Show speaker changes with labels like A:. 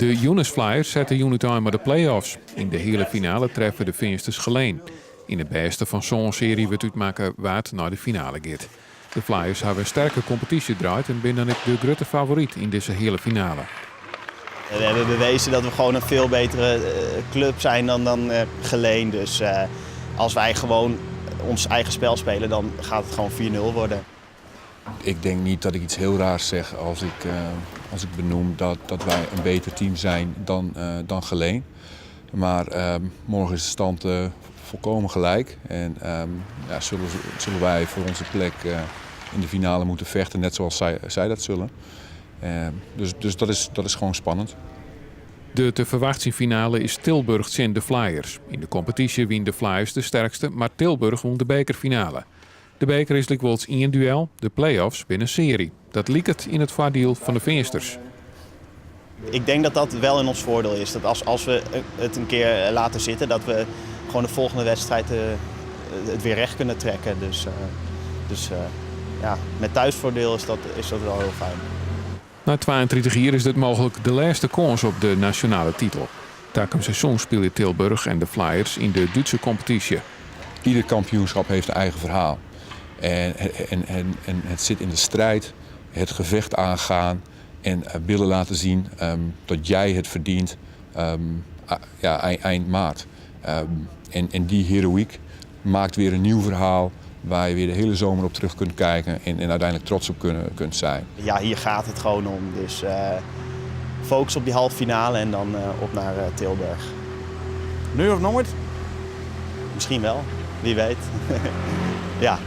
A: De Unis Flyers sette jûn útein mei de play-offs. Yn de heale finale treffe de Feansters Geleen. Yn de bêste fan sân searje wurdt útmakke wa't nei de finale giet. De Flyers hawwe in sterke kompetysje draaid en binne dan ek de grutte favoryt yn dizze heale finale.
B: We hebben bewezen dat we gewoon een veel betere club zijn dan Geleen. Dus als wij gewoon ons eigen spel spelen, dan gaat het gewoon 4-0 worden.
C: Ik denk niet dat ik iets heel raars zeg als ik benoem dat wij een beter team zijn dan Geleen. Maar morgen is de stand volkomen gelijk. En ja, zullen wij voor onze plek in de finale moeten vechten, net zoals zij dat zullen. Dus dat is gewoon spannend.
A: De te ferwachtsjen finale is Tilburg tsjin de Flyers. Yn de kompetysje wiene de Flyers de sterkste, mar Tilburg wûn de bekerfinale. De beker is lykwols ien duel, de play-offs binne in searje. Dat liket yn it foardiel fan de Feansters.
B: Ik denk dat dat wel in ons voordeel is. Dat als we het een keer laten zitten, dat we gewoon de volgende wedstrijd het weer recht kunnen trekken. Dus ja, met thuisvoordeel is dat wel heel fijn.
A: Nei 32 jier is dit mooglik de lêste kâns op de nasjonale titel. Takom seizoen spylje Tilburg en de Flyers yn de Dútske kompetysje.
C: Ieder kampioenschap heeft een eigen verhaal. En het zit in de strijd, het gevecht aangaan en willen laten zien dat jij het verdient, ja, eind maart. En die heroïek maakt weer een nieuw verhaal waar je weer de hele zomer op terug kunt kijken en uiteindelijk trots op kunt zijn.
B: Ja, hier gaat het gewoon om. Dus focus op die halve finale en dan op naar Tilburg.
D: Nu of nooit?
B: Misschien wel, wie weet. Ja.